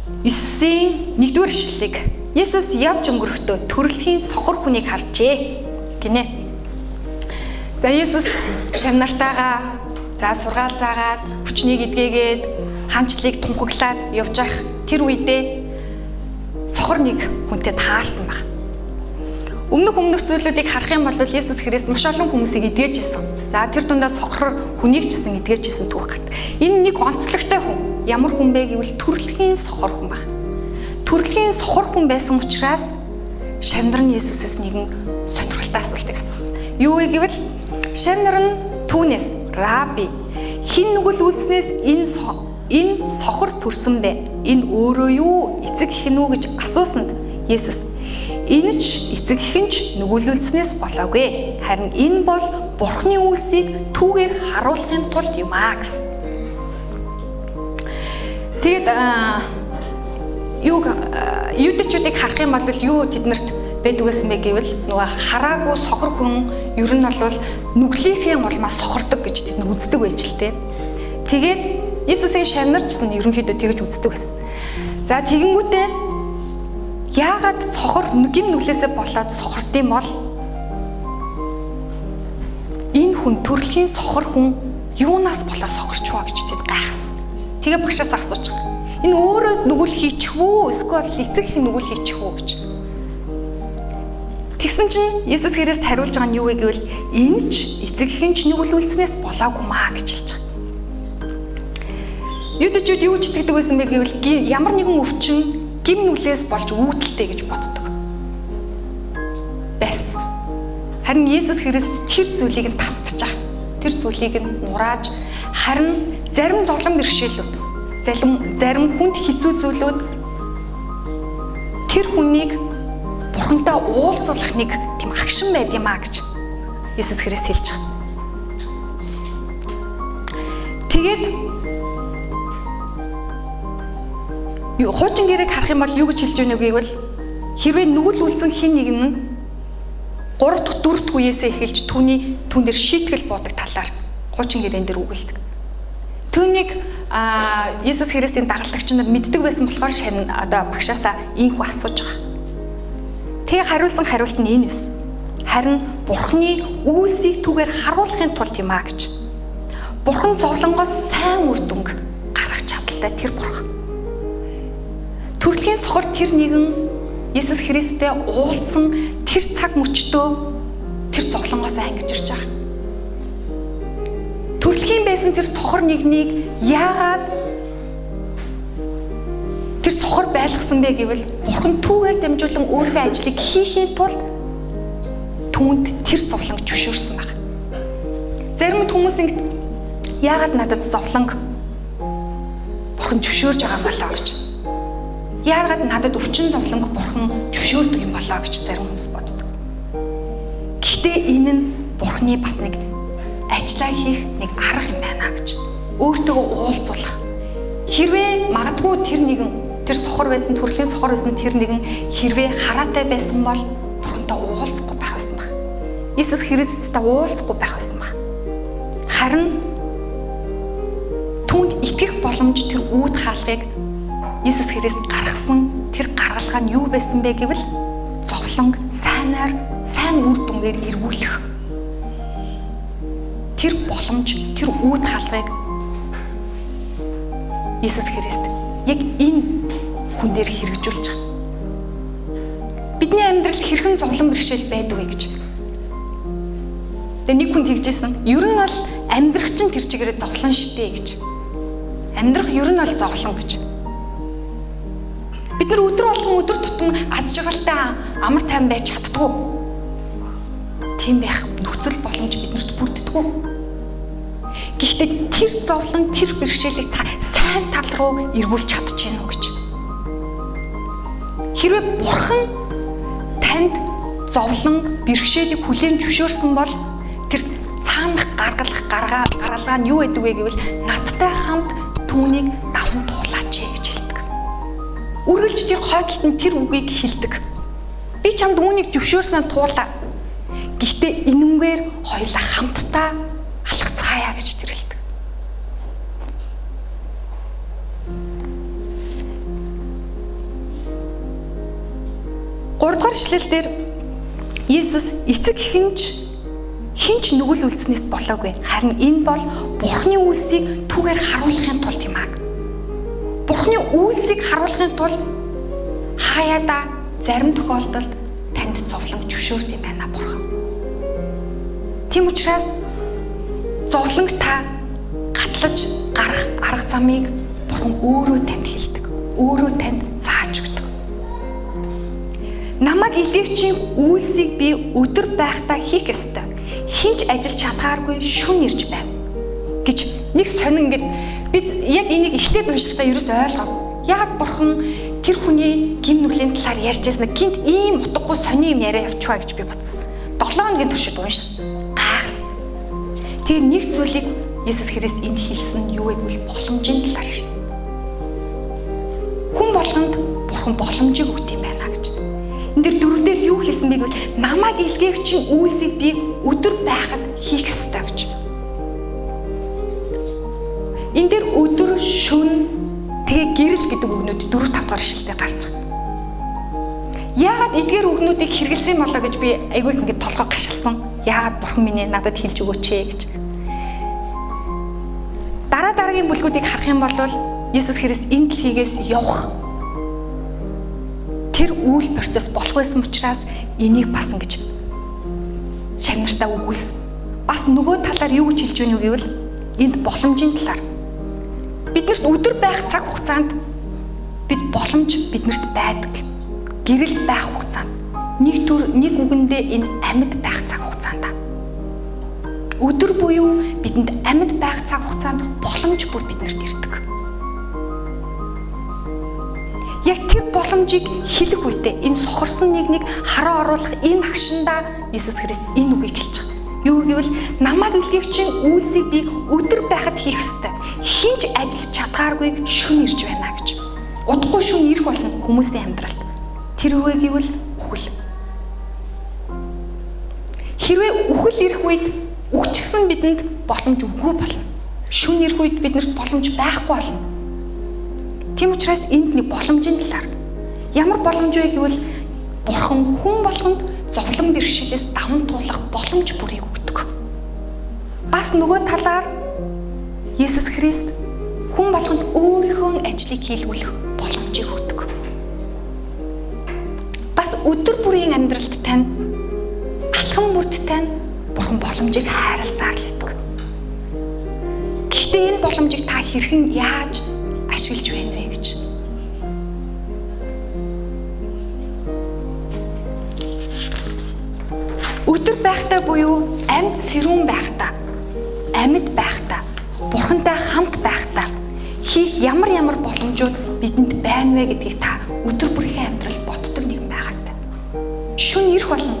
9-ийн 1-р ишлэлийг Есүс явж өнгөрөхдөө төрөлхийн сохор хүнийг харжээ гинэ. За Есүс шавнартайгаа за сургаал заагаад хүчнийг эдгээгээд хаанчлыг тунхаглаад явж байх тэр үедээ сохор нэг хүнтэй таарсан баг. Өмнөх зүйлүүдийг харах юм бол Есүс Христ маш олон хүмүүсийг эдгэж исэн. За тэр дундаа сохор хүнийг ч гэсэн эдгэж исэн түүх гардаг. Энэ нэг онцлогтой хүн. Ямар хүн бэ гэвэл төрөлхийн сохор хүн баг. Төрөлхийн сохор хүн байсан учраас шавнар нь Есүсээс нэгэн сонирхолтой асуултыг асуусан. Юу вэ гэвэл шавнар нь түүнээс "Раби, хэн нүгэл үйлснээс энэ сохор төрсөн бэ? Энэ өөрөө юу? Эцэг эх нь үү?" гэж асуусанд Есүс "Энэ ч эцэг эх нь ч нүгэл үйлснээс болоогүй. Харин энэ бол Бурхны үйлсийг түүгээр харуулахын тулд юм аа" гэсэн. Тэгээд юудэчүүдийг харах юм бол юу тэднэрт байдаг байсан бэ гэвэл нөгөө хараагүй сохор хүн ер нь бол нүглийнхээ улмаас сохордог гэж тэд нар үздэг байж л тээ. Тэгээд Иесусийн шавнарчсан ерөнхийдөө тэгж үздэг байсан. За тэгэнгүүтээ яагаад сохор гим нүглээсээ болоод сохорд юм бол энэ хүн төрөлхийн сохор хүн юунаас болоод сохорч вэ гэж тэд гайхсан. Тэгээ багшаас асууж байгаа. Энэ өөрөө нүгэл хийчих үү? Эсвэл эцэг их нүгэл хийчих үү гэж. Тэгсэн чинь Есүс Христ хариулж байгаа нь юу вэ гэвэл энэ ч эцэг эхэн ч нүгэл үйлснээс болоогүй маа гэж хэлж байгаа. Юудэчүүд юу ч итгэдэг байсан бэ гэвэл ямар нэгэн өвчин гим нүглээс болж үүдэлтэй гэж боддог байсан. Харин Есүс Христ тэр зүйлийг нь тасдаж байгаа. Тэр зүйлийг нь нурааж харин зарим зовлон бэрхшээлүүд, зарим хүнд хэцүү зүйлүүд тэр хүнийг Бурхантай уулзуулах нэг тийм агшин байд юм а гэж Есүс Христ хэлж байгаа. Тэгээд хуучин гэрээг харах юм бол юу гэж хэлж байна вэ гэвэл хэрвээ нүгэл үлдсэн хин нэг нь 3 дахь 4 дахь үеэсээ эхэлж түүн дээр шийтгэл буудаг талаар хуучин гэрээн дээр үгэлдэг. Түүнийг Есүс Христийн дагалдагч нар мэддэг байсан болохоор шавь одоо багшаасаа ийхүү асууж байгаа. Тэгээ хариулсан хариулт нь энэ байсан. Харин Бурхны үйлсийг түүгээр харуулахын тулд юм а гэж. Бурхан зовлонгоос сайн үр дүнг гаргах чадaltaй тэр Бурхан. Төрөлхийн сохор тэр нэгэн Есүс Христтэй уулзсан тэр цаг мөчдөө тэр зовлонгоос ангиж ирж байгаа. Төрөлхийн байсан тэр сохор нэгнийг яагаад тэр сохор байлгасан бэ гэвэл Бурхан түүгээр дамжуулан өөрийнхөө ажлыг хийхийн тулд түүнд тэр зовлонг зөвшөөрсөн байна. Зарим хүмүүс ингэ яагаад надад зовлонг Бурхан зөвшөөрж байгаа юм болоо гэж. Яагаад надад өвчин зовлонг Бурхан зөвшөөрдөг юм болоо гэж зарим хүмүүс боддог. Гэхдээ энэ нь Бурханы бас нэг ажлаа хийх нэг арга юм байна гэж. Өөртөө уулзуулах. Хэрвээ магадгүй тэр нэгэн тэр сохор байсан, төрлийн сохор байсан тэр нэгэн хэрвээ хараатай байсан бол Бурхантай уулзахгүй байх байсан баг. Иесус Христтэй уулзахгүй байх байсан баг. Харин түүнд итгэх боломж тэр үүд хаалгыг Иесус Христ гаргасан тэр гаргалгаа нь юу байсан бэ гэвэл зовлонг сайнаар сайн үр дүнгээр эргүүлэх. Тэр боломж, тэр үүд хаалгыг Иесус Христ яг энэ хүн дээр хэрэгжүүлж байгаа. Бидний амьдралд хэрхэн зовлон бэрхшээл байдаг вэ гэж. Тэгээ нэг хүн тэгжсэн. Ер нь бол амьдрах чинь тэр чигээрээ зовлон штэ гэж. Амьдрах ер нь бол зовлон гэж. Бид нар өдөр болгон өдөр тутам аз жаргалтай амар тайван байж чаддгүй. Тийм байх нөхцөл боломж биднэрт бүрддэггүй. Гэхдээ тэр зовлон, тэр бэрхшээлийг та сайн тал руу эргүүлж чадчихэв үү гэж. Хэрвээ Бурхан танд зовлон, бэрхшээлийг хүлээн зөвшөөрсөн бол тэр цаанах гаргалгаа нь юу гэдэг вэ гэвэл надтай хамт түүнийг даван туулаач гэж хэлдэг. Үргэлж тэр хойдолд нь тэр үгийг хэлдэг. Би чамд үүнийг зөвшөөрсөн туулаа. Гэхдээ энэнгээр хоёулаа хамтдаа алхацгаая гэж тэр хэлдэг. 3 дугаар эшлэл дээр Есүс эцэг хинч нүгэл үйлснээс болоогүй. Харин энэ бол Бурхны үйлсийг түүгээр харуулахын тулд юм аа. Бурхны үйлсийг харуулахын тулд хаяада зарим тохиолдолд танд зовлон зөвшөөрд юм байна Бурхан. Тийм учраас зовлонг та гатлаж гарах арга замыг Бурхан өөрөө танд хэлдэг. Өөрөө танд зааж өгдөг. Намайг илгээгчийн үйлсийг би өдөр байхдаа хийх ёстой. Хинч ажиллаж чадхааргүй шүн ирж байна гэж нэг сонин ингээд би яг энийг эхлээд уншихдаа ерөөс ойлгоогүй. Яагаад Бурхан тэр хүний гим нүглийн талаар ярьж байсан гинт ийм утгагүй сони юм яриа явчихваа гэж би бодсон. 7 хоногийн туршид уншсан. Гайхсан. Тэгээ нэг зүйлийг Есүс Христ энд хэлсэн нь юу вэ гэвэл боломжийн талаар хэлсэн. Хүн болгонд Бурхан боломжийг өгд юм байна гэж. Энд дэр дөрөв дээр юу хэлсэн бэ гэвэл намайг илгээгчийн үйлсийг би өдөр байхад хийх ёстой гэж. Энэ дээр өдөр, шөнө, тэгээ гэрэл гэдэг үгнүүд 4 5 дугаар ишлэлээр гарч байгаа. Яагаад эдгээр үгнүүдийг хэрэгэлсэн болоо гэж би айгүй их ингээд толгой гашилсан. Яагаад Бурхан минь надад хэлж өгөөч ээ гэж. Дараа дараагийн бүлгүүдийг харах юм бол Есүс Христ энэ дэлхийгээс явах тэр үйл процесс болох байсан учраас энийг бас ингэж шагнартаа өгүүлсэн. Бас нөгөө талаар юу гэж хэлж байна вэ гэвэл энд боломжийн талаар. Биднэрт өдөр байх цаг хугацаанд бид боломж биднэрт байдаг. Гэрэл байх хугацаанд нэг төр нэг үгэндээ энэ амьд байх цаг хугацаанд. Өдөр буюу бидэнд амьд байх цаг хугацаанд боломж бүр биднэрт ирдэг. Яг тэр боломжийг хэлэх үедээ энэ сохорсон нэгнийг хараа оруулах энэ агшиндаа Есүс Христ энэ үгийг хэлж байгаа. Юу гэвэл намайг илгээгчийн үйлсийг би өдөр байхад хийх ёстой. Хинч ажиллаж чадхааргүй шүн ирж байна гэж. Удахгүй шүн ирэх болно хүмүүсийн амьдралд. Тэр үе гэвэл үхэл. Хэрвээ үхэл ирэх үед үхчихсэн бидэнд боломж үгүй болно. Шүн ирэх үед биднэрт боломж байхгүй болно. Тийм учраас энд нэг боломжийн талаар. Ямар боломж вэ гэвэл Бурхан хүн болгонд зовлон бэрхшээлээс даван туулах боломж бүрийг өгдөг. Бас нөгөө талаар Есүс Христ хүн болгонд өөрийнхөө ажлыг хийлгүүлэх боломжийг өгдөг. Бас өдөр бүрийн амьдралд тань алхам бүрт тань Бурхан боломжийг хайрласаар л идэг. Гэхдээ энэ боломжийг та хэрхэн яаж ашиглаж байна вэ гэж. Өдөр байхдаа буюу амьд сэрүүн байхдаа, амьд байхдаа, Бурхантай хамт байхдаа хийх ямар ямар боломжууд бидэнд байна вэ гэдгийг та өдөр бүрийнхээ амьдралд боддог нэгэн байгаасай. Шүн ирэх болно.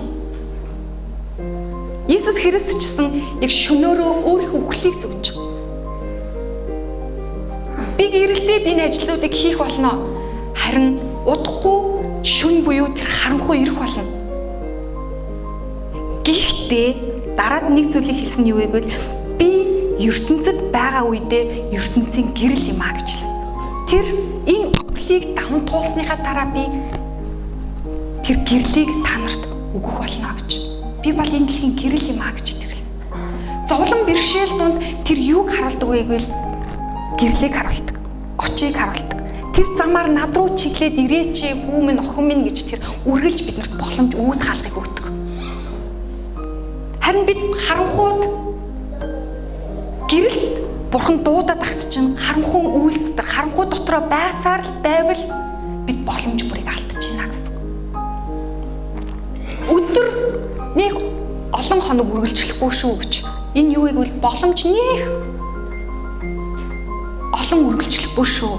Есүс Христ ч гэсэн яг шөнөөрөө өөрийнхөө үхлийг зөвж байгаа. Би гэрэлдээд энэ ажлуудыг хийх болно. Харин удахгүй шүн буюу тэр харанхуй ирэх болно. Гэхдээ дараад нэг зүйлийг хэлсэн нь юу вэ гэвэл би ертөнцид байгаа үедээ ертөнцийн гэрэл юм а гэж хэлсэн. Тэр энэ үхлийг даван туулсныхаа дараа би тэр гэрлийг та нарт өгөх болно гэж. Би бол энэ дэлхийн гэрэл юм а гэж тэр хэлсэн. Зовлон бэрхшээл донд тэр юуг харуулдаг вэ гэвэл гэрлийг харуулдаг, очийг харуулдаг. Тэр замаар над руу чиглээд ирээч хүү минь охин минь гэж тэр үргэлж биднэрт боломж үүд хаалгыг өгдөг. Харин бид харанхууд гэрэлт Бурхан дуудаад агц чинь харанхуй үйлс дотор харанхуй дотроо байсаар л байвал бид боломж бүрийг алдчихна гэсэн. Өдөр нэг олон хоног үргэлжлэхгүй шүү гэж. Энэ юу гэвэл боломж нэх олон үргэлжлэхгүй шүү.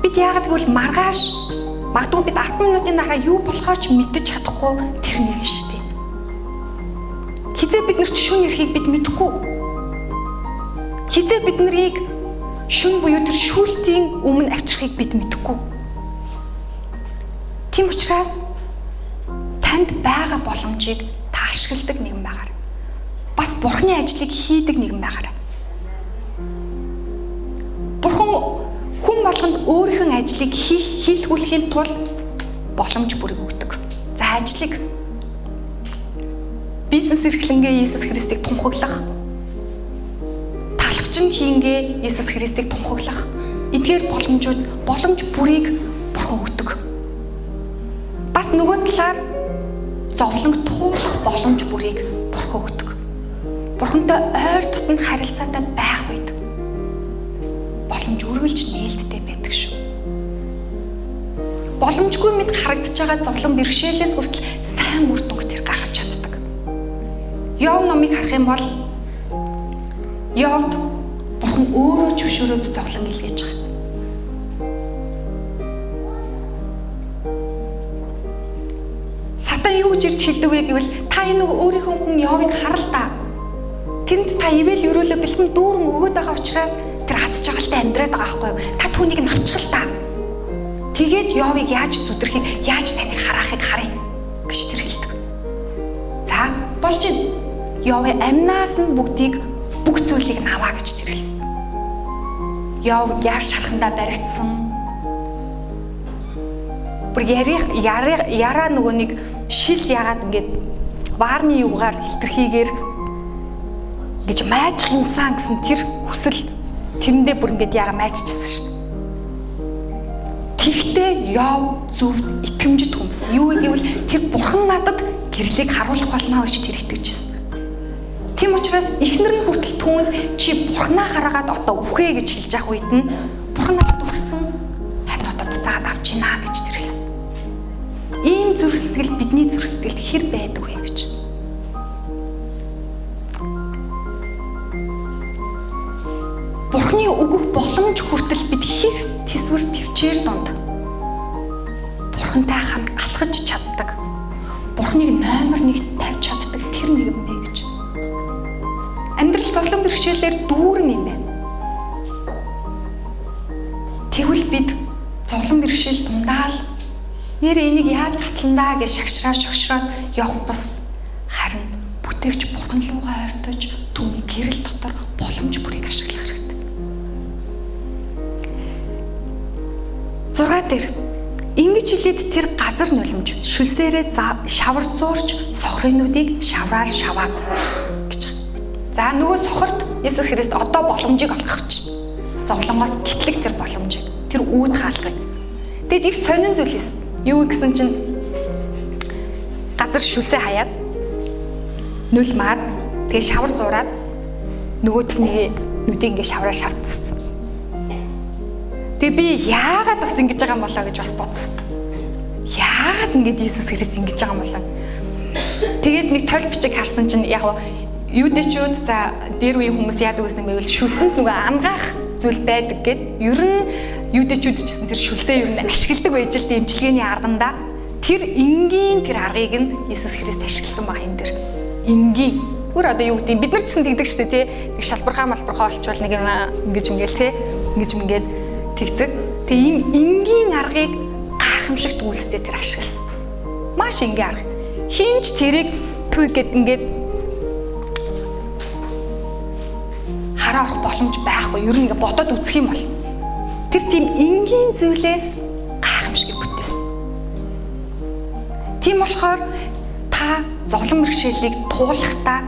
Бид яагаад гэвэл маргааш магадгүй бид 10 минутын дараа юу болохоо ч мэдэж чадахгүй тэр нэг нь шүү дээ. Хизээ бид нарт шүн ирэхийг бид мэдэхгүй. Хизээ бид нарыг шүн буюу тэр шүүлтийн өмнө авчрахыг бид мэдэхгүй. Тийм учраас танд байгаа боломжийг та ашигладаг нэгэн байгаарай. Бас Бурхны ажлыг хийдэг нэгэн байгаарай. Бурхан хүн болгонд өөрийнхөө ажлыг хийх хийлгүүлэхийн тулд боломж бүрийг өгдөг. За ажлыг бизнес эрхлэнгээ Иесус Христийг тунхаглах, талхчин хийнгээ Иесус Христийг тунхаглах эдгээр боломжууд, боломж бүрийг Бурхан өгдөг. Бас нөгөө талаар зовлонг туулах боломж бүрийг Бурхан өгдөг. Бурхантай ойр дотн харилцаатай байх үед боломж үргэлж нээлттэй байдаг шүү. Боломжгүй мэд харагдаж байгаа зовлон бэрхшээлээс хүртэл сайн үр дүнг тэр гаргаж чаддаг. Йов номыг харах юм бол Йовд Бурхан өөрөө зөвшөөрөөд зовлон илгээж байгаа. Сатан юу гэж ирж хэлдэг вэ гэвэл та энэ өөрийнхөө хүн Йовыг харал та. Тэрэнд та ивэл өрөөлөө бэлэн дүүрэн өгөөд байгаа учраас тэр аз жаргалтай амьдраад байгаа байхгүй юу? Та түүнийг навчгал та. Тэгээд Йовыг яаж зүдрэхийг, яаж таныг хараахыг харъя гэж тэр хэлдэг. За болж байна. Йовын амнаас нь бүгдийг бүх зүйлийг наваа гэж тэр хэлсэн. Йов яар шархандаа баригдсан. Бүр яраа нөгөө нэг шил ягаад ингээд ваарны юугаар хилтерхийгээр гэж майжих юмсан гэсэн тэр хүсэл тэрэндээ бүр ингээд яга майжчихсан шүү дээ. Тэгтээ Йов зөвд итгэмжит хүмүүс. Юу гэвэл тэр Бурхан надад гэрлийг харуулах болно гэж тэр итгэжсэн. Тийм учраас эхнэр нь хүртэл түүнд чи Бурханаа хараагаад одоо үхэ гэж хэлж явах үед нь Бурхан надад өгсөн харин одоо буцаагаад авч ийна гэж тэр хэлсэн. Ийм зүрх сэтгэл бидний зүрх сэтгэлд хэр байдаг вэ гэж. Бурханы өгөх боломж хүртэл бид хэр тэсвэр төвчээр донд Бурхантай хамт алхаж чаддаг. Бурханыг номер 1-т тавьж чаддаг тэр нэг юм бэ гэж. Амьдрал зовлон бэрхшээлээр дүүрэн юм байна. Тэгвэл бид зовлон бэрхшээл дундаа л нэр энийг яаж хатландаа гэж шагшраа шогшроод явах бус харин бүтээгч Бурхан руугаа ойртож түүний гэрэл дотор боломж бүрийг ашиглах хэрэгтэй. 6 дээр ингэж хэлээд тэр газар нулимж шүлсээрээ шавар зуурч сохрынуудыг шавраар шаваад гэж. За нөгөө сохорт Иесус Христ одоо боломжийг олгох гэж. Зовлонгоос гэтлэг тэр боломжийг, тэр үүд хаалгыг. Тэгэд их сонин зүйл хийсэн. Юу гэсэн чинь газар шүлсээ хаяад нулимаад тэгээ шавар зуураад нөгөөдхний нүдийг ингээ шавраа шавцсан. Тэгээ би яагаад бас ингэж байгаа юм болоо гэж бас бодсон. Яагаад ингэж Иесус Христ ингэж байгаа юм болоо. Тэгээд нэг толь бичиг харсан чинь яг юудэчүүд за дээр үеийн хүмүүс яадаг гэсэн бэ гэвэл шүлсэнд нөгөө ангаах зүйл байдаг гэд. Ер нь юудэчүүд ч гэсэн тэр шүлсээ ер нь ашигладаг байж л дэмжлэгээний аргандаа тэр энгийн тэр аргыг нь Иесус Христ ашигласан байгаа юм дээр. Энгийн. Түр одоо юу гэдэг бид нар ч гэсэн тэгдэг шүү дээ тий. Нэг шалбархаа малбархаа олчвал нэг юм ингэж ингээл тий. Ингэж ингээд тэгдэг. Тэгээ ийм энгийн аргыг гайхамшигт үйлстэй тэр ашигласан. Маш энгийн арга. Хинч тэрийг түг гэд ингээд хараа орох боломж байхгүй. Ер нь ингээд бодоод үзэх юм бол тэр тийм энгийн зүйлээс гайхамшигыг бүтээсэн. Тийм болохоор та зовлон бэрхшээлийг туулахдаа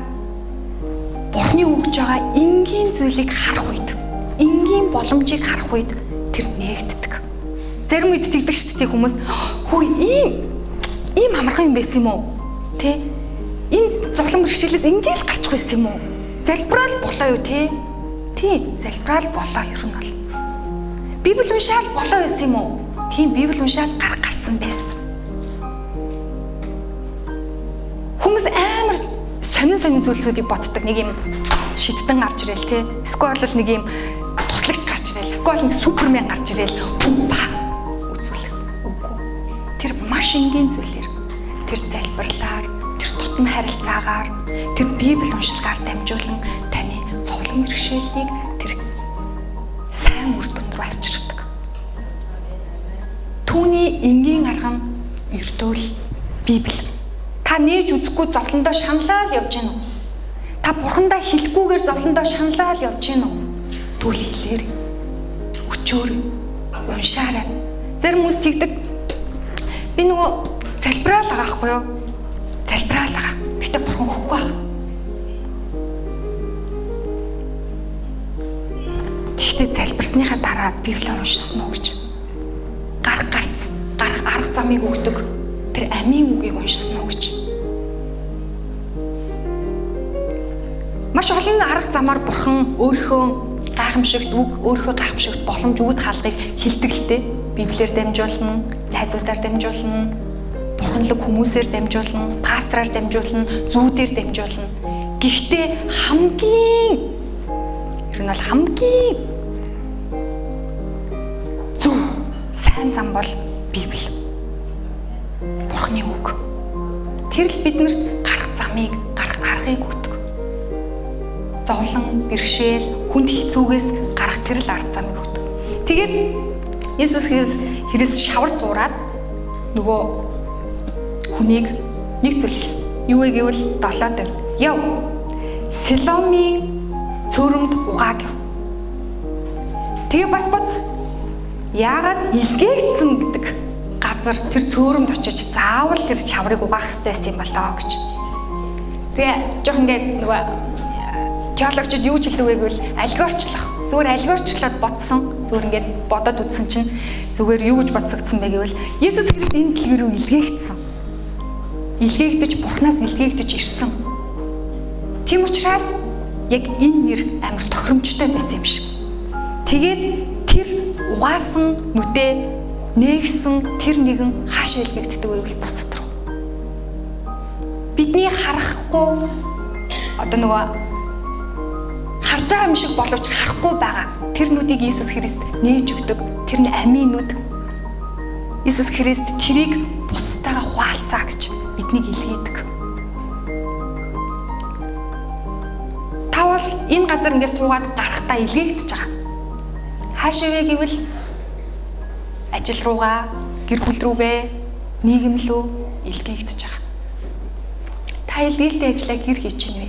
Бурхны өгж байгаа энгийн зүйлийг харах үед, энгийн боломжийг харах үед тэр нээгддэг. Зарим үед тэгдэг шүү дээ хүмүүс. Хөөе ийм амархан юм байсан юм уу? Тэ? Энэ зовлон бэрхшээлээс ингээл гарчих байсан юм уу? Залбираал болоо юу те? Тийм, залбираал болоо ер нь бол. Библи уншаал болоо байсан юм уу? Тийм, Библи уншаал гарах гарцсан байсан. Хүмүүс амар сонин сонин зүйлсүүдийг боддог. Нэг юм шидтэн гарч ирэл те. Эсвэл нэг юм туслагч гарч ирэл. Эсвэл нэг супермен гарч ирэл. Пүм па үзүүлэх. Үгүй. Тэр маш энгийн зүйлээр, тэр залбирлаар, тэр тутам харилцаагаар, тэр Библи уншлагаар дамжуулан таны зовлон бэрхшээлийг тэр сайн үр дүн рүү авчирдаг. Түүний энгийн арга нь ердөөл Библи. Та нээж үзэхгүй зовлондоо шаналал явж гин үү? Та бурхандаа хэлэхгүйгээр зовлондоо шаналал явж гин үү? Тэгвэл хэлээрэй. Өчөөрэй. Уншаарай. Зарим хүмүүс тэгдэг. Би нөгөө залбираал байгаа хгүй юу? Залбираал байгаа. Гэтэ бурхан өгөхгүй байгаа. Тэгэхдээ залбирсныхаа дараа Библийг уншсан уу гэж. Гарах гарц, гарах арга замыг өгдөг тэр амийн үгийг уншсан уу гэж. Маш олон арга замаар бурхан өөрийнхөө гайхамшигт үг, өөрийнхөө гайхамшигт боломж өгд хаалгыг хилдэг л дээ. Библиэр дамжуулна, найзуудаар дамжуулна, бурханлаг хүмүүсээр дамжуулна, пастораар дамжуулна, зүүдээр дамжуулна. Гэхдээ хамгийн ер нь бол хамгийн зөв сайн зам бол Библи. Бурхны үг. Тэр л биднэрт гарах замыг, гарах аргыг өгдөг. Зовлон, бэрхшээл, хүнд хэцүүгээс гарах тэр л арга замыг өгдөг. Тэгээд Есүс Христ шавар зуураад нөгөө хүнийг нэг зүйл хэлсэн. Юу вэ гэвэл 7 дээр яв. Силомын цөөрөмд угаа гэв. Тэгээ бас боц. Яагаад илгээгдсэн гэдэг газар тэр цөөрөмд очиж заавал тэр чаврыг угаах хэрэгтэй байсан юм болоо гэж. Тэгээ жоох ингээд нөгөө теологчид юу ч хэлдэг вэ гэвэл алгорчлох. Зүгээр алгорчлоод бодсон. Зүгээр ингээд бодоод үзсэн чинь зүгээр юу гэж бодсогдсон бэ гэвэл Есүс Христ энэ дэлгэр рүү илгээгдсэн. Илгээгдэж Бурханаас илгээгдэж ирсэн. Тийм учраас яг энэ нэр амар тохиромжтой байсан юм шиг. Тэгээд тэр угаасан нүдээ нээгсэн тэр нэгэн хаашаа илгээгддэг вэ гэвэл бусад руу. Бидний харахгүй одоо нөгөө харж байгаа юм шиг боловч харахгүй байгаа тэр нүдийг Иесус Христ нээж өгдөг. Тэр нь амийн нүд. Иесус Христ тэрийг бусдаагаа хуваалцаа гэж биднийг илгээдэг. Та бол энэ газар ингээд суугаад гарахдаа илгээгдэж байгаа. Хаашаа вэ гэвэл ажил руугаа, гэр бүл рүүгээ, нийгэм лүү илгээгдэж байгаа. Та илгээлтийн ажлаа хэр хийж чинь вэ?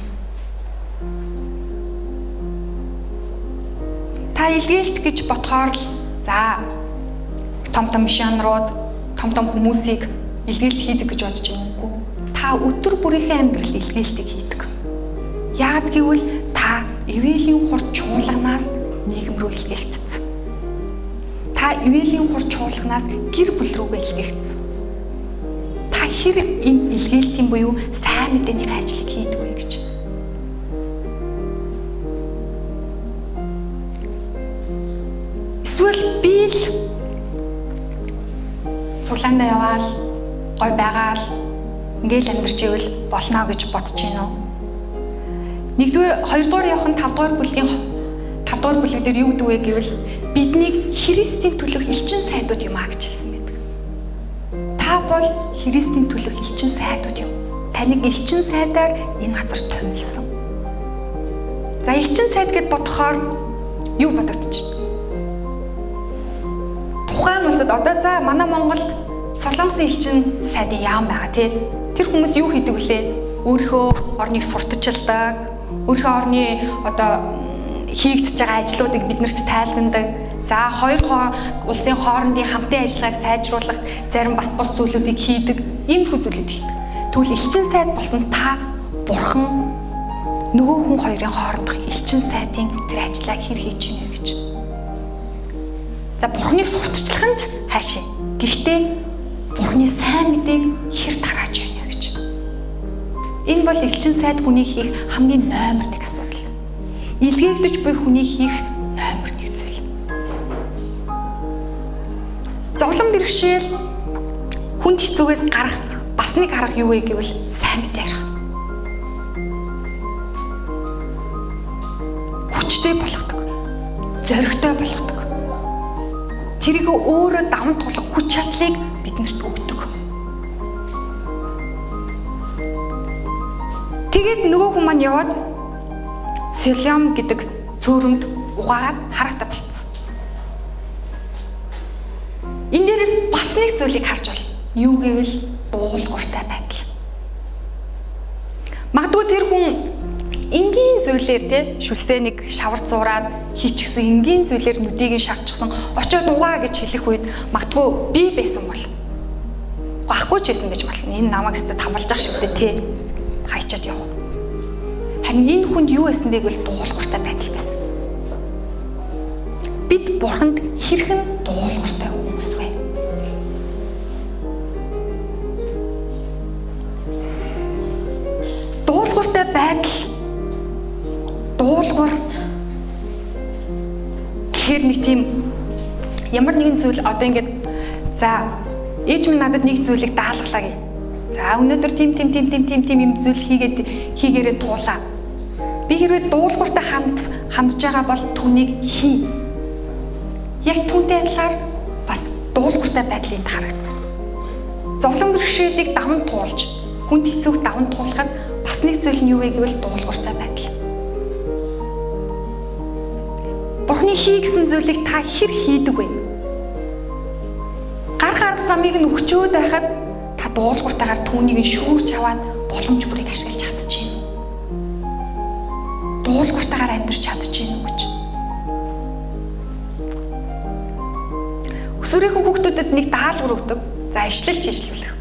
Та илгээлт гэж бодохоор л за том том миссионерууд, том том хүмүүсийг илгээлт хийдэг гэж бодож байна үгүй. Та өдөр бүрийнхээ амьдрал илгээлтийг хийдэг. Яагаад гэвэл та ивэлийн хур чуулганаас нийгэм рүү илгээгдсэн. Та ивэлийн хур чуулганаас гэр бүл рүүгээ илгээгдсэн. Та хэр энэ илгээлтийн буюу сайн мэдээний ажлыг хийдэг вэ гэж. Эсвэл би л цуглаандаа яваал, гой байгаал, ингээл амьдарч ивэл болно гэж бодож байна уу? 1-р, 2-р Иохан 5-р бүлгийн 5-р бүлэг дээр юу гэдэг вэ гэвэл биднийг Христийн төлөх элчин сайдууд юм а гэж хэлсэн байдаг. Та бол Христийн төлөх элчин сайдууд юм. Таныг элчин сайдаар энэ газар томилсон. За элчин сайд гэд бодохоор юу бодогдчих? Тухайн улсад одоо за манай Монголд Солонгосын элчин сайдын яам байгаа тий. Тэр хүмүүс юу хийдэг вүлээ? Өөрийнхөө орныг сурталчилдаг, өөрийнхөө орны одоо хийгдэж байгаа ажлуудыг биднэрт тайлгандаг. За хоёр улсын хоорондын хамтын ажиллагааг сайжруулах зарим бас бус зүйлүүдийг хийдэг, иймэрхүү зүйлүүд хийдэг. Тэгвэл элчин сайд болсон та бурхан нөгөө хүн хоёрын хоорондох элчин сайдын тэр ажлаа хэр хийж ийнэ вэ гэж. За бурханыг сурталчлах нь ч хаашаа. Гэхдээ бурханы сайн мэдээг хэр тарааж байна вэ гэж. Энэ бол элчин сайд хүний хийх хамгийн номер 1 асуудал. Илгээгдэж буй хүний хийх номер 1 зүйл. Зовлон бэрхшээл хүнд хэцүүгээс гарах бас нэг арга юу вэ гэвэл сайн мэдээ ярих. Хүчтэй болгодог. Зоригтой болгодог. Тэрийг өөрөө даван туулах хүч чадлыг биднэрт өгдөг. Тэгээд нөгөө хүн маань яваад Силиам гэдэг цөөрөмд угаагаад харахтаа болцсон. Энэ дээрээс бас нэг зүйлийг харж байна. Юу гэвэл дуулууртай байдал. Магадгүй тэр хүн энгийн зүйлээр те шүлсээ нэг шавар зуураад хийчихсэн энгийн зүйлээр нүдийг нь шавчихсан очиод угаа гэж хэлэх үед магадгүй би байсан бол Гахгүй ч байсан гэж болно. Энэ намайг өстө тамалж ах шүү дээ, тий. Хайчаад явах. Харин энэ хүнд юу байсан бэ гэвэл дуулууртай байдал байсан. Бид бурханд хэрхэн дуулууртай хүмүүс вэ? Дуулууртай байдал, дуулуур гэхээр нэг тийм ямар нэгэн зүйл одоо ингээд за ээж минь надад нэг зүйлийг даалгалаа гэ. За өнөөдөр тийм тийм тийм тийм тийм тийм юм зүйл хийгээрээ туулаа. Би хэрвээ дуулууртай хандж байгаа бол түүнийг хий. Яг түүнтэй адилаар бас дуулууртай байдлыг харагдсан. Зовлон бэрхшээлийг даван туулж, хүнд хэцүүг даван туулахад бас нэг зүйл нь юу вэ гэвэл дуулууртай байдал. Бурхны хий гэсэн зүйлийг та хэр хийдэг вэ? Гарах арга замыг нь өгчөөд байхад та дуулууртайгаар түүнийг нь шүүрч аваад боломж бүрийг ашиглаж чадчихэв. Дуулууртайгаар амьдрч чадчихэв үү гэж. Өсвөрийн хүүхдүүдэд нэг даалгавар өгдөг. За ишлэл чишлүүлэх.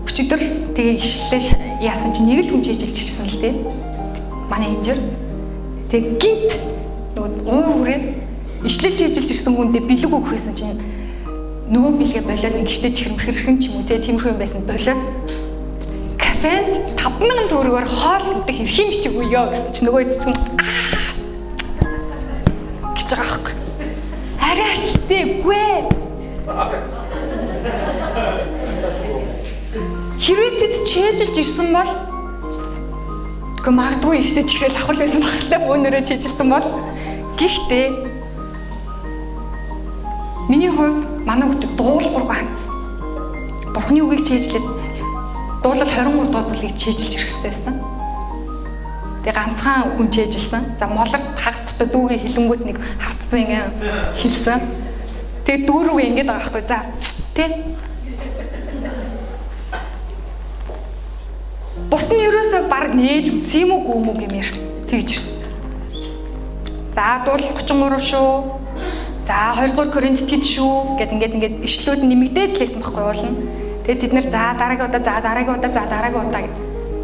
Өчигдөр тэгээ ишлэлээ яасан чинь нэг л хүн чижилж ирсэн л дээ. Манай инжир. Тэгээ гинт нөгөө уур хүрээ ишлэл чижилж ирсэн хүндээ бэлэг өгөх байсан чинь нөгөө бэлгээ болоод нэг гişтэй чихэрмхэрхэн ч юм уу те тиймэрхүү юм байсан болоод кафенд 5000 төгрөгөөр хоол идэх эрх юм чи үгүй ёо гэсэн чинь нөгөө эцэг гэж байгаа аахгүй. Арай ч тэгүй. Хэрвээ тэд чэйжилж ирсэн бол үгүй магадгүй ихтэй чихрэл авах байсан багтай бөөнөрөө чэйжилсэн бол гэхдээ миний хувьд манай хүүхд дуулуургүй хандсан. Бурхны үгийг чэйжлээд дуулал 23 дугаар бүлгийг чэйжилж ирэх хэрэгтэй байсан. Тэгээ ганцхан хүн чэйжилсэн. За молорт хагас дотоо дүүгээ хилэнгүүт нэг хагассан ингэ хилсэн. Тэгээ дүү рүүгээ ингэж байгаа байхгүй. За тэ. Бус нь ерөөсөө баг нээж үзсэн юм уу гүм үү гэмээр тэгж ирсэн. За дуулал 33 шүү. За 2 дугаар Коринт тэд шүү гэд ингээд ингээд ишлүүд нэмэгдээд л байсан байхгүй уулна. Тэгээд тэд нэр за дараагийн удаа за дараагийн удаа за дараагийн удаа гэд.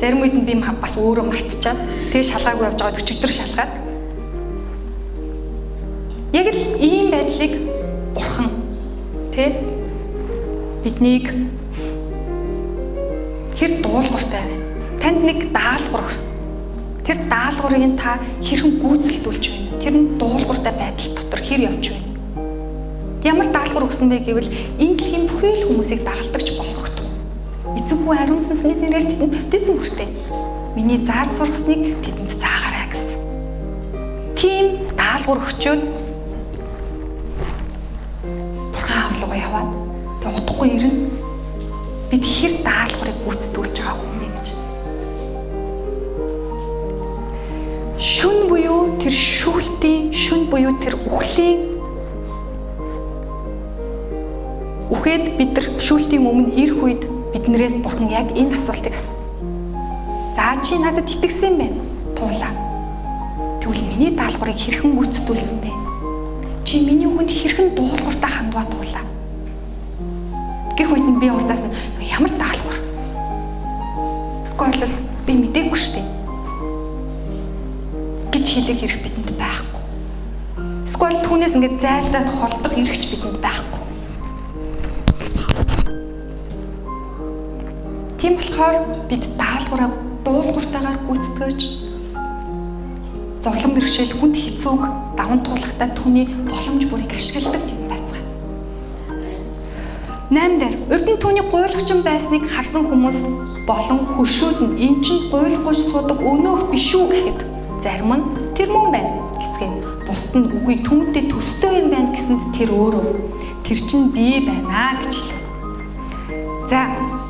Зарим үед нь би бас өөрөө мартчихад тэгээ шалгаагүй явж байгаад өчигдөр шалгаад. Яг л ийм байдлыг бурхан тэ биднийг хэр дуулууртай байна. Танд нэг даалгавар өгсөн. Тэр даалгаврыг нь та хэрхэн гүйцэлдүүлж байна? Тэр нь дуулууртай байдал дотор хэр явж байна? Ямар даалгавар өгсөн бэ гэвэл энэ дэлхийн бүхий л хүмүүсийг дагалдагч болгохтой. Эзэн хүн ариун сүнсний нэрээр тэдэнд баптизм хүртээ. Миний зааж сургасныг тэдэнд заагаарай гэсэн. Тийм даалгавар өгчөөд бурхан аавлуугаа яваад тэг удахгүй ирнэ. Бид хэр даалгаврыг гүйцэтгүүлж байгаа хүн бэ гэж. Шүн буюу тэр шүүлтийн, шүн буюу тэр үхлийн үхэд бид нар шүүлтийн өмнө ирэх үед биднээс бурхан яг энэ асуултыг асуув. За чи надад итгэсэн байна. Туулаа. Тэгвэл миний даалгаврыг хэрхэн гүйцэтгүүлсэн бэ? Чи миний үгэнд хэрхэн дуулууртай хандваа туулаа. Гэх үед нь би урдаас нь ямар даалгавар? Эсвэл би мдээгүй шүү дээ гэж хэлэх эрх бидэнд байхгүй. Эсвэл түүнээс ингээд зайлдаад холдох эрх ч бидэнд байхгүй. Тийм болохоор бид даалгавраа дуулууртайгаар гүйцэтгэж зовлон бэрхшээл хүнд хэцүүг даван туулахдаа түүний боломж бүрийг ашигладаг тийм байцгаана. 8 дээр урд нь түүний гуйлгчин байсныг харсан хүмүүс болон хөршүүд нь эн чинь гуйлгууч суудаг өнөөх биш үү гэхэд зарим нь тэр мөн байна гэцгэн бусд нь үгүй түүнтэй төстэй юм байна гэсэнд тэр өөрөө тэр чинь би байна гэж хэлв. За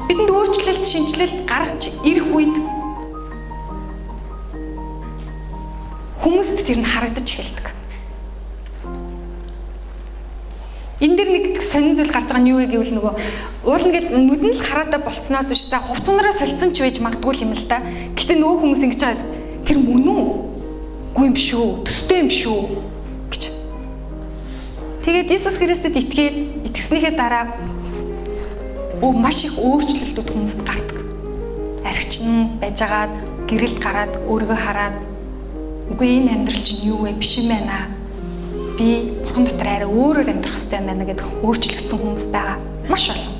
бидэнд өөрчлөлт шинэчлэлт гарч ирэх үед хүмүүст тэр нь харагдаж эхэлдэг. Энэ дэр нэг сонин зүйл гарч байгаа нь юу вэ гэвэл нөгөө уулна гэд нүд нь л хараатай болцсноос биш за хувцунараа солилцсон ч байж магадгүй юм л та. Гэтэ нөгөө хүмүүс ингэж байгаа тэр мөн үү? Үгүй юм шүү. Төстэй юм шүү гэж. Тэгээд Иесус Христэд итгээд итгэснийхээ дараа маш их өөрчлөлтүүд хүмүүст гардаг. Архичин байжгаад гэрэлд гараад өөрийгөө хараад үгүй энэ амьдрал чинь юу вэ? Биш юм байна. Би бурхан дотор арай өөрөөр амьдрах хэрэгтэй юм байна гэдээ өөрчлөгдсөн хүмүүс байгаа. Маш олон.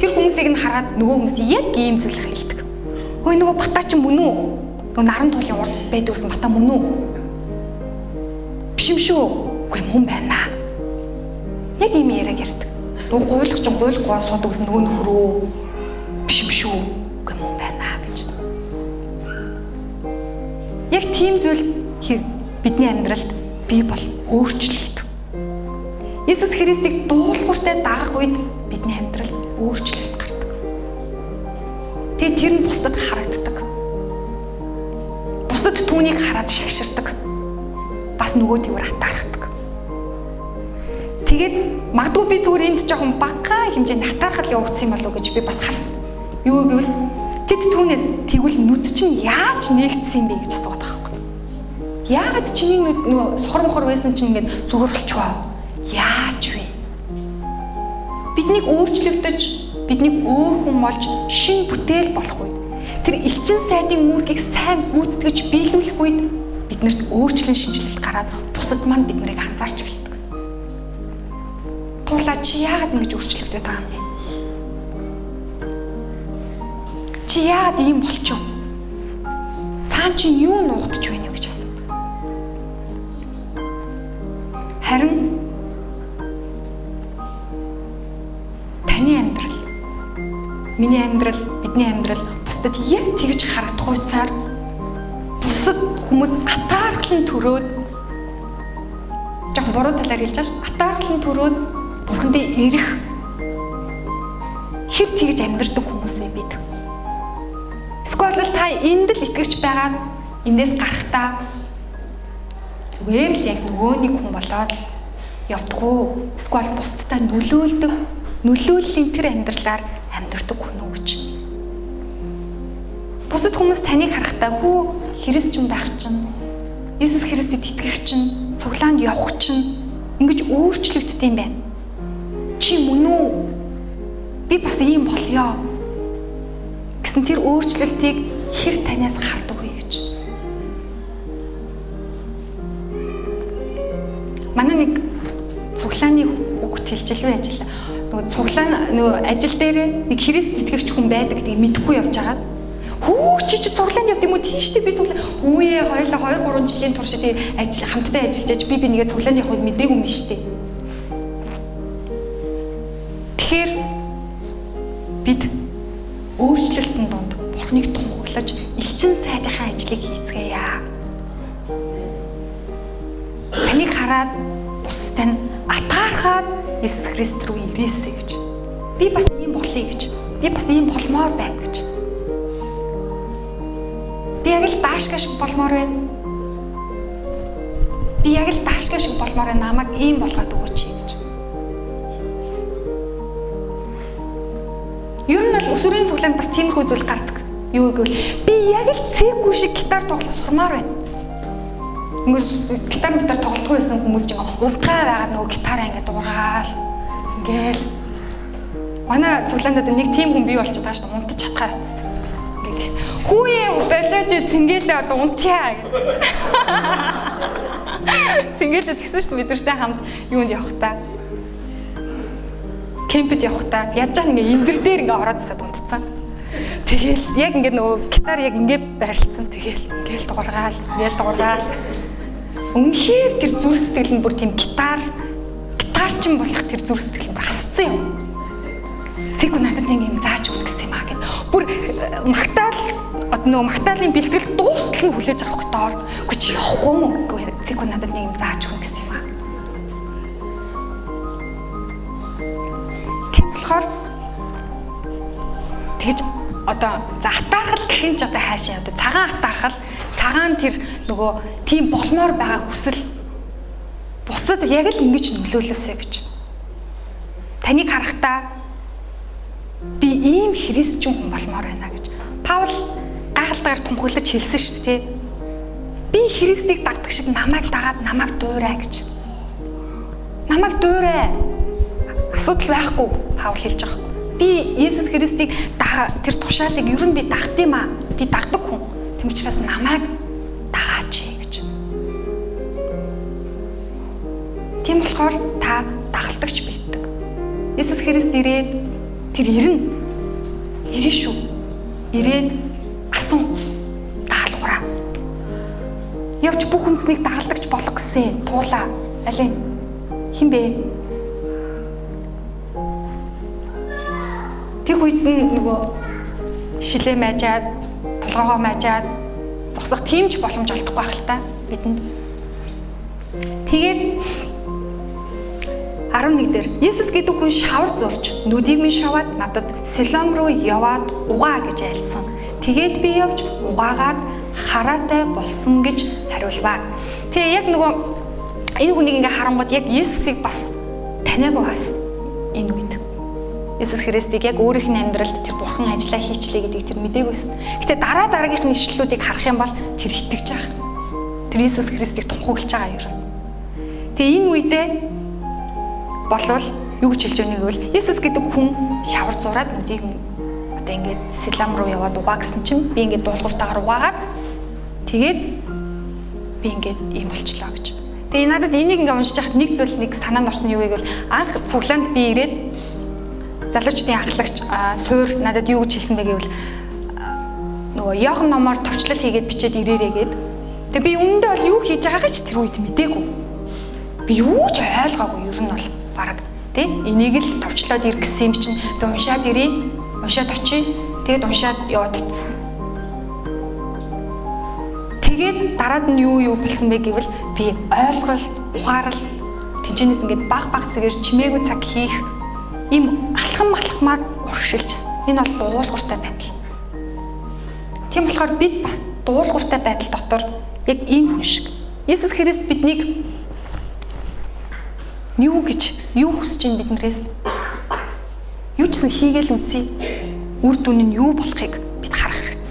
Тэр хүмүүсийг нь хараад нөгөө хүмүүс яг ийм зүйл хэлдэг. Хөөе нөгөө бата чинь мөн үү? Нөгөө наран туулын урд байдаг гэсэн бата мөн үү? Биш юм шүү. Үгүй мөн байна. Яг ийм яриаг ярьдаг. Нөгөө гуйлах чинь гуйлахгүй суудаг гэсэн нөгөө нөхөр үү? Биш юм шүү. Үгүй мөн байна гэж. Яг тийм зүйл бидний амьдралд бий бол өөрчлөлт. Иесус Христийг дуулууртай дагах үед бидний амьдралд өөрчлөлт гардаг. Тэгээ тэр нь бусдад харагддаг. Бусад түүнийг хараад шагширдаг. Бас нөгөө тэгвэр хатаархдаг. Тэгээд магадгүй би зүгээр энд жоохон бага хэмжээний хатаархал явагдсан юм болов уу гэж би бас харсан. Юу гэвэл тэд түүнээс тэгвэл нүд чинь яаж нээгдсэн юм бэ гэж асууад байгаа байхгүй. Яагаад чиний нүд нөгөө сохор мохор байсан чинь ингээд зүгээр болчихвоо? Яаж вэ? Биднийг өөрчлөгдөж, биднийг өөр хүн болж шин бүтээл болох үед тэр элчин сайдын үүргийг сайн гүйцэтгэж биелүүлэх үед биднэрт өөрчлөн шинжилэлт гараад бусад маань биднийг анзаарч эхэлдэг. Туулаа чи яагаад ингэж өөрчлөгдөд байгаа юм бэ? Чи яагаад ийм болчихов? Цаан чи юу нуугдж байна вэ гэж асуудаг. Харин таны амьдрал, миний амьдрал, бидний амьдрал бусдад яг тэгж харагдах хуйцаар бусад хүмүүс атаархлан төрөөд жоохон буруу талаар хэлж байгаа ш. Атаархлан төрөөд Бурхандээ ирэх хэр тэгж амьдрдаг хүмүүс вэ бид? Эсвэл та энд л итгэгч байгаа эндээс гарахдаа зүгээр л яг нөгөө нэг хүн болоод явдггүй. Эсвэл бусдад нөлөөлдөг, нөлөөллийн тэр амьдралаар амьдрдаг хүн үү гэж. Бусад хүмүүс таныг харахдаа хүү христчин байх чинь, Иесус Христэд итгэх чинь, цуглаанд явах чинь ингэж өөрчлөгддөг юм байна. Чи мөн үү? Би бас ийм болёо гэсэн тэр өөрчлөлтийг хэр танаас хардаг вэ гэж. Манай нэг цуглааны хүүхэд хэлжилвэ ажил. Нөгөө цуглаан нөгөө ажил дээр нэг Христ итгэгч хүн байдаг гэдгийг мэдэхгүй явж байгаа. Хүү чи цуглаанд явд юм уу? Тийм шүү дээ би цуглаан. Үгүй ээ хоёулаа 2 3 жилийн турш тий ажил хамтдаа ажиллаж аж би нэгээ цуглаанд явахыг мдээгүй юм шүү дээ. Тэгэхээр бид өөрчлөлтөн дунд Бурхныг тунхаглаж элчин сайдынхаа ажлыг хийцгээе. Таныг хараад бусад тань атаархаад Иесус Христ рүү ирээсэй гэж. Би бас ийм болъё гэж. Би бас ийм болмоор байна гэж. Би яг л даашгаа шиг болмоор байна. Би яг л даашгаа шиг болмоор байна. Намайг ийм болгоод өгөөч гэж. Ер нь бол өсвөрийн цуглаанд бас тиймэрхүү зүйл гардаг. Юу гэвэл би яг л цэггүй шиг гитар тоглох сурмаар байна. Ингээд гитар тоглодгоо байсан хүмүүс ч ингээ унтгаа байгаад нөгөө гитараа ингээ дуургаал. Ингээл манай цуглаанд одоо нэг тийм хүн бий болчиход байгаа шүү дээ. Унтаж чадхаа байсан. Ингээ хүүе болооч цэнгэлээ одоо унтъя. Цэнгэлээ тэгсэн шүү дээ бид нартай хамт юунд явах та. Кемпэд явахдаа яаж яах ингээ эндэр дээр ингээ ороод засаад унтцсан. Тэгэл яг ингээ нөгөө гитар яг ингээ байрлцсан. Тэгэл ингээл дуургаал, ингээл дуургаал. Үнэхээр тэр зүрх сэтгэл нь бүр тийм гитарчин болох тэр зүрх сэтгэл нь бүр хассан юм. Цэгүү надад нэг юм зааж өгнө гэсэн юм аа гэд. Бүр магтаал одоо нөгөө магтаалын бэлтгэл дуустал нь хүлээж авах доор. Үгүй чи явахгүй юм уу? Үгүй цэгүү надад нэг юм зааж өгнө гэсэн юм аа. Тийм болохоор тэгж одоо за атаархал гэх юм ч одоо хаашаа одоо цагаан атаархал, цагаан тэр нөгөө тийм болмоор байгаа хүсэл бусад яг л ингэж нөлөөлөөсэй гэж. Таныг харахдаа би ийм христчин хүн болмоор байна гэж. Паул гайхалтайгаар тунхаглаж хэлсэн шүү дээ. Би Христийг дагдаг шиг намайг дагаад намайг дуурай гэж. Намайг дуурай. Асуудал байхгүй Паул хэлж байгаа. Би Есүс Христийг тэр тушаалыг ер нь би дагд юм аа. Би дагдаг хүн. Тэм учраас намайг дагаач гэж. Тийм болохоор та дагалдагч бэлддэг. Есүс Христ ирээд тэр ирнэ. Ирнэ шүү. Ирээд асуу даалгавраа. Явж бүх хүнснийг дагалдагч болох гэсэн туулаа. Алин хин бэ? Тэг үед нь нөгөө шилээ майжаад, толгоогоо майжаад зогсох тийм ч боломж олдохгүй байх л та бидэнд. Тэгээд 11 дээр Есүс гэдэг хүн шавар зурж нүдийг минь шаваад надад Силом руу яваад угаа гэж айлдсан. Тэгээд би явж угаагаад хараатай болсон гэж хариулваа. Тэгээ яг нөгөө энэ хүнийг ингээ харангууд яг Есүсийг бас таниагүй байсан энэ үед. Есүс Христийг яг өөрийнх нь амьдралд тэр бурхан ажиллаа хийчлээ гэдгийг тэр мдээгүй байсан. Гэтэ дараа дараагийнх нь ишлэлүүдийг харах юм бол тэр итгэж байгаа. Тэр Есүс Христийг тунхаглаж байгаа юм. Тэгээ энэ үедээ болвол юу гэж хэлж байгааг гэвэл Есүс гэдэг хүн шавар зураад нүдийг одоо ингээд Силам руу яваад угаа гэсэн чинь би ингээд дуулууртаагаар угаагаад тэгээд би ингээд ийм болчлоо гэж. Тэгээ надад энийг ингээд уншиж байхад нэг зүйл нэг санаанд орсон юу гэвэл анх цуглаанд би ирээд залуучдын ахлагч суур надад юу гэж хэлсэн бэ гэвэл нөгөө Иохан номоор товчлол хийгээд бичээд ирээрээ гээд. Тэгээ би үүндээ бол юу хийж байгаагаа ч тэр үед мдээгүй. Би юу ч ойлгоогүй ер нь бол бараг тий энийг л товчлоод ир гэсэн юм чинь би уншаад ирээ, уншаад очие, тэгээд уншаад яваад очсон. Тэгээд дараад нь юу болсон бэ гэвэл би ойлголт, ухаарал тэнцэнээс ингээд баг баг зэгээр чимээгүй цаг хийх ийм алхам алхмаар урагшилжсэн. Энэ бол дуулууртай байдал. Тийм болохоор бид бас дуулууртай байдал дотор яг ийм хүн шиг. Есүс Христ биднийг юу гэж юу хүсэж байна биднээс? Юу ч гэсэн хийгээл үзье. Үр дүн нь юу болохыг бид харах хэрэгтэй.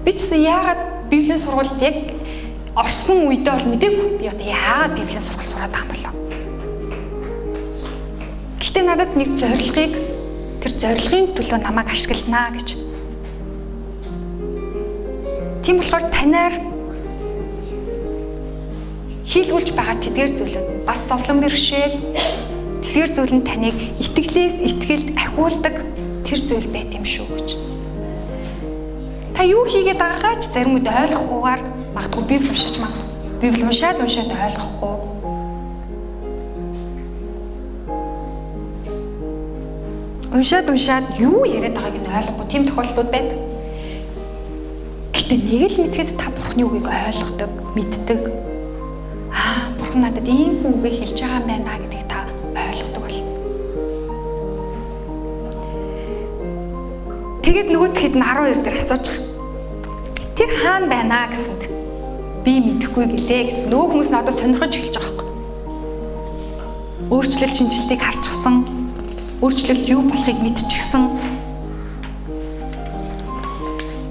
Би ч гэсэн яагаад Библийн сургуульд яг орсон үедээ бол мдээгүй. Би одоо яагаад Библийн сургууль сураад байгаа юм болоо? Гэхдээ надад нэг зорилгыг тэр зорилгын төлөө намайг ашигланаа гэж. Тийм болохоор танаар хийлгүүлж байгаа тэдгээр зүйлүүд бас зовлон бэрхшээл тэдгээр зүйл нь таныг итгэлээс итгэлд ахиулдаг тэр зүйл байт юм шүү гэж. Та юу хийгээд байгаагаа ч зарим үед ойлгохгүйгээр магадгүй Библи уншиж магадгүй. Библи уншаад ойлгохгүй. Уншаад юу яриад байгааг нь ойлгохгүй тийм тохиолдлууд байдаг. Гэтэ нэг л мэдгээд та Бурхны үгийг ойлгодог, мэддэг. Аа, Бурхан надад ийм үгийг хэлж байгаа юм байна гэдгийг та ойлгодог бол. Тэгээд нөгөөдөхөд нь 12 дээр асууж байгаа. Тэр хаана байна гэсэнд би мэдэхгүй гэлээ. Нөгөө хүмүүс нь одоо сонирхож эхэлж байгаа байхгүй. Өөрчлөлт шинжилтийг харчихсан. Өөрчлөлт юу болохыг мэдчихсэн.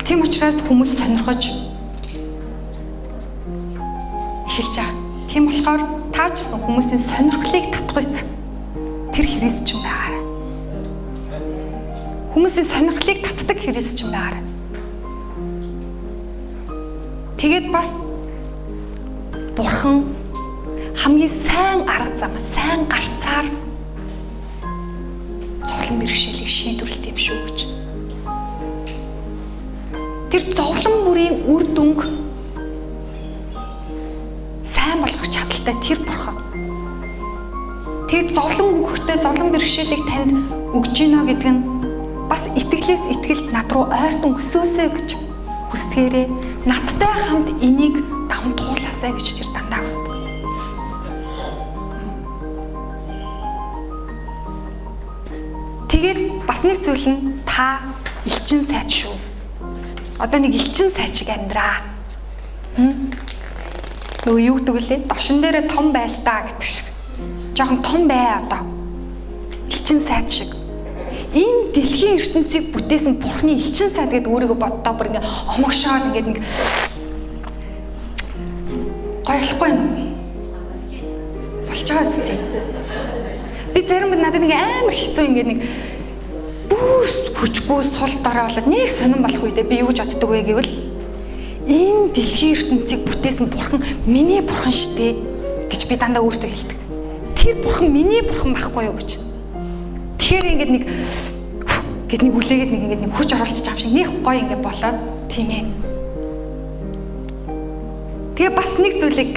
Тийм учраас хүмүүс сонирхож эхэлж байгаа. Тийм болохоор та ч гэсэн хүмүүсийн сонирхлыг татгүйц тэр Христ ч байгаарай. Хүмүүсийн сонирхлыг татдаг Христ ч байгаарай. Тэгээд бас Бурхан хамгийн сайн арга зам, сайн гарцаар зовлон бэрхшээлийг шийдвэрлэдэг юм шүү гэж. Тэр зовлон бүрийн үр дүнг сайн болгох чадaltaй тэр Бурхан. Тэгээд зовлон өгөхдөө зовлон бэрхшээлийг танд өгж гинэ гэдэг нь бас итгэлээс итгэлд над руу ойртон өсөөсэй гэж хүсдгээрээ надтай хамт энийг даван туулаасай гэж тэр дандаа хүсдэг. Тэгээд бас нэг зүйл нь та элчин сайд шүү. Одоо нэг элчин сайд шиг амьдраа. Нөгөө юу гэдэг вүлээ? Дошин дээрээ том байл та гэдэг шиг. Жохон том бай одоо. Элчин сайд шиг. Энэ дэлхийн ертөнцийг бүтээсэн Бурхны элчин сайд гэдээ өөрийгөө боддоо бүр ингээ омогшоод ингээд нэг гоёлохгүй юм. Болж байгаа зү. Би зарим надад ингээ амар хэцүү ингээ нэг бүр хүчгүй сул дараа болоод нэг сонирн болох үедээ би юу гэж боддог вэ гэвэл энэ дэлхийн ертөнцийг бүтээсэн бурхан миний бурхан штэ гэж би дандаа өөртөө хэлдэг. Тэр бурхан миний бурхан байхгүй юу гэж. Тэгэхээр ингээд нэг гэд нэг үлээгээд нэг ингээд нэг хүч оруулчих юм шиг нэг гоё ингээд болоод тийм ээ. Тэгээ бас нэг зүйлийг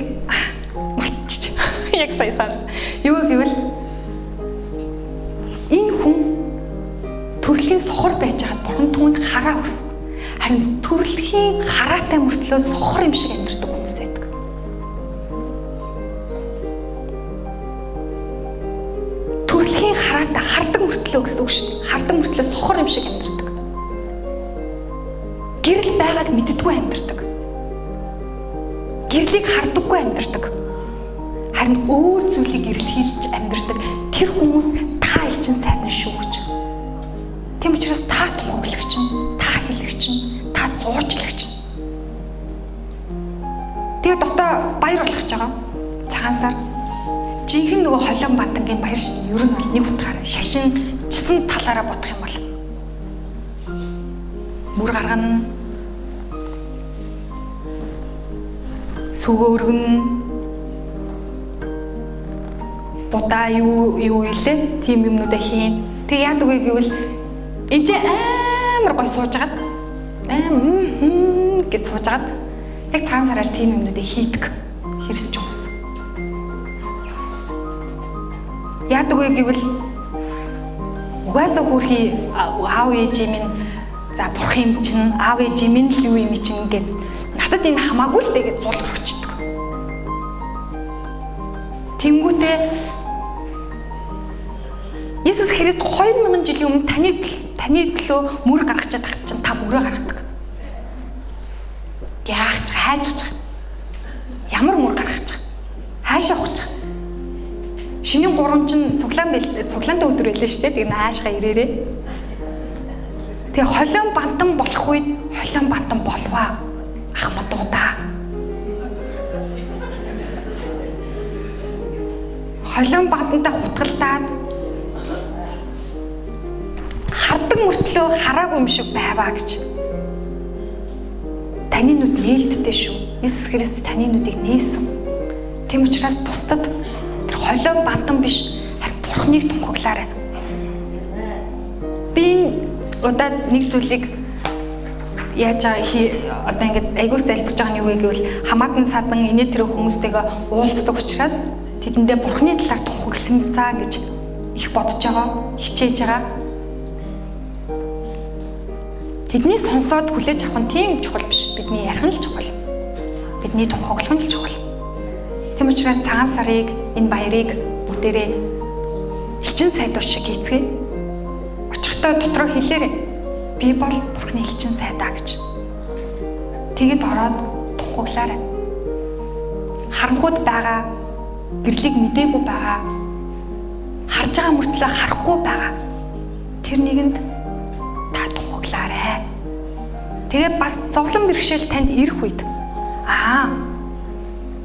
мартчих. Яг сая сан. Юу гэвэл энэ хүн төрөлхийн сохор байж байгаад бурхан түүнд хараа өгсөн. Харин төрөлхийн хараатай мөртлөө сохор юм шиг амьдардаг хүмүүс байдаг. Төрөлхийн хараатай хардаг мөртлөө гэсэн үг шүү дээ. Хардаг мөртлөө сохор юм шиг амьдардаг. Гэрэл байгааг мэддэггүй амьдардаг. Гэрлийг хардаггүй амьдардаг. Харин өөр зүйлийг эрэлхийлж амьдардаг тэр хүмүүс та элчин сайдан шүү гэж. Тийм учраас та тунхаглагч нь, та хэлэгч нь, та зуучлагч нь. Тэгээд одоо баяр болох гэж байгаа. Цагаан сар. Жинхэнэ нөгөө холион бандангийн баяр шин. Ер нь бол нэг утгаараа шашин чсэн талаараа бодох юм бол мөр гаргана. Сүгөө өргөнө. Будаа юу илээ? Тийм юмнуудаа хийн. Тэг яадаг вэ гэвэл энэ ч амар гой сууж агаад амар гэж сууж агаад яг цагаан сараар тийм юмнуудыг хийдэг хэрсч хүмүүс. Яадаг вэ гэвэл угаасаа хөрхий аав ээж минь за бурхан юм чинь аав ээж минь л юу юм чинь гэд надад энэ хамаагүй л дээ гэж зул өргөчдөг. Тэнгүүтээ Иесус Христ 2000 жилийн өмнө таны төлөө мөр гаргаж чадах чинь та мөрөө гаргадаг. Яах ч хайж ямар мөр гаргаж хаашаа ухчих. Шинийн 3 чинь цуглаантай өдөр байлаа шүү дээ. Тэгээ наашгаа ирээрээ. Тэгээ холион бантан болох үед холион бантан болваа. Ах модуудаа. Холион бантантай хутгалдаад хардаг мөртлөө хараагүй юм шиг байваа гэж. Таны нүд нээлттэй шүү. Иесус Христ таны нүдийг нээсэн. Тийм учраас бусдад тэр холион бантан биш харин Бурхныг тунхаглаарай. Би энэ удаад нэг зүйлийг яаж байгаа одоо ингээд айгүйх залбирч байгаа нь юу вэ гэвэл хамаатан садан инээ тэр хүмүүстэйгээ уулздаг учраас тэдэндээ Бурхны талаар тунхагламсаа гэж их бодож байгаа, хичээж байгаа. Тэдний сонсоод хүлээж авах нь тийм чухал биш. Бидний ярих нь л чухал. Бидний тунхаглах нь л чухал. Тийм учраас цагаан сарыг, энэ баярыг бүгдээрээ элчин сайдууд шиг хийцгээе. Очихдоо дотроо хэлээрэй. Би бол Бурхны элчин сайдаа гэж. Тэгэд ороод тунхаглаарай. Харанхуйд байгаа, гэрлийг мдээгүй байгаа, харж байгаа мөртлөө харахгүй байгаа. Тэр нэгэнд та тунхаглаарай. Тэгээ бас зовлон бэрхшээл танд ирэх үед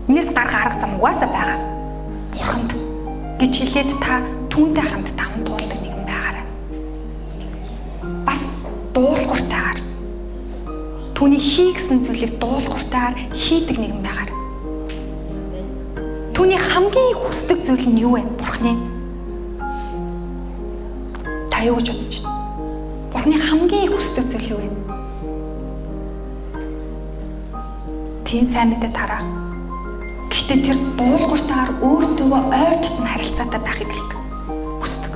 энэс гарах арга зам угаасаа байгаа. Бурханд гэж хэлээд та түүнтэй хамт даван туулдаг нэгэн байгаарай. Бас дуулууртайгаар түүний хий гэсэн зүйлийг дуулууртайгаар хийдэг нэгэн байгаарай. Түүний хамгийн хүсдэг зүйл нь юу вэ? Бурхны. Та юу гэж бодож байна? Бурхны хамгийн их хүсдэг зүйл юу вэ? Тийм сайн мэдээ тараа. Гэхдээ тэр дуулууртайгаар өөртөөгөө ойр дотн харилцаатай байхыг хэлдэг. Хүсдэг.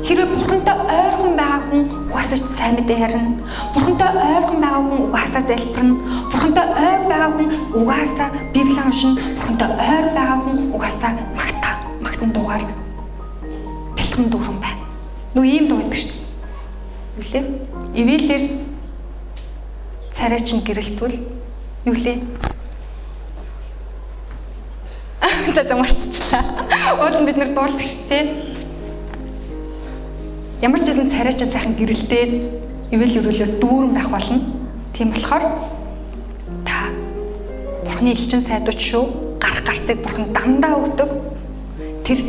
Хэрвээ Бурхантай ойрхон байгаа хүн угаасаа сайн мэдээ ярина. Бурхантай ойрхон байгаа хүн угаасаа залбирна. Бурхантай ойр байгаа хүн угаасаа Библийг уншина. Бурхантай ойр байгаа хүн угаасаа магтан дуугаар бэлхэм дүүрэн байна. Нүү ийм дуу байдаг шүү дээ. Юу лээ? Ивэлэр царай чинь гэрэлтвэл юу лээ? За мартчихлаа. Уул нь бид нэр дуулдаг шүү дээ. Ямар ч байсан царай чинь сайхан гэрэлдээд ивэл өрөөлөөр дүүрэн байх болно. Тийм болохоор та Бурхны элчин сайдууд шүү. Гарах гарцыг Бурхан дандаа өгдөг. Тэр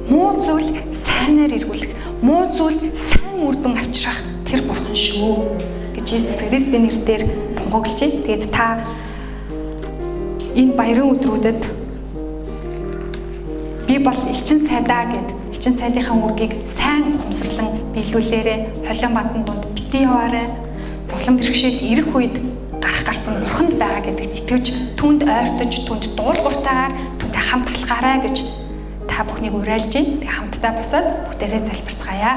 Муу зүйл сайнаар эргүүлэх, муу зүйл сайн үр дүн авчрах тэр Бурхан шүү гэж Иесус Христийн нэрээр тунхаглаж байна. Тэгээд та энэ баярын өдрүүдэд би бол элчин сайдаа гэд элчин сайдынхаа үүргийг сайн ухамсарлан биелүүлээрэ, холион бадан дунд битгий яваарай. Зовлон бэрхшээл ирэх үед гарах гарсан Бурханд байгаа гэдэгт итгэж, түүнд ойртож, түүнд дуулууртайгаар түүнтэй хамт алхаарай гэж та бүхнийг уриалж байна. Тэгээ хамтдаа босоод бүгдээрээ залбирцгаая.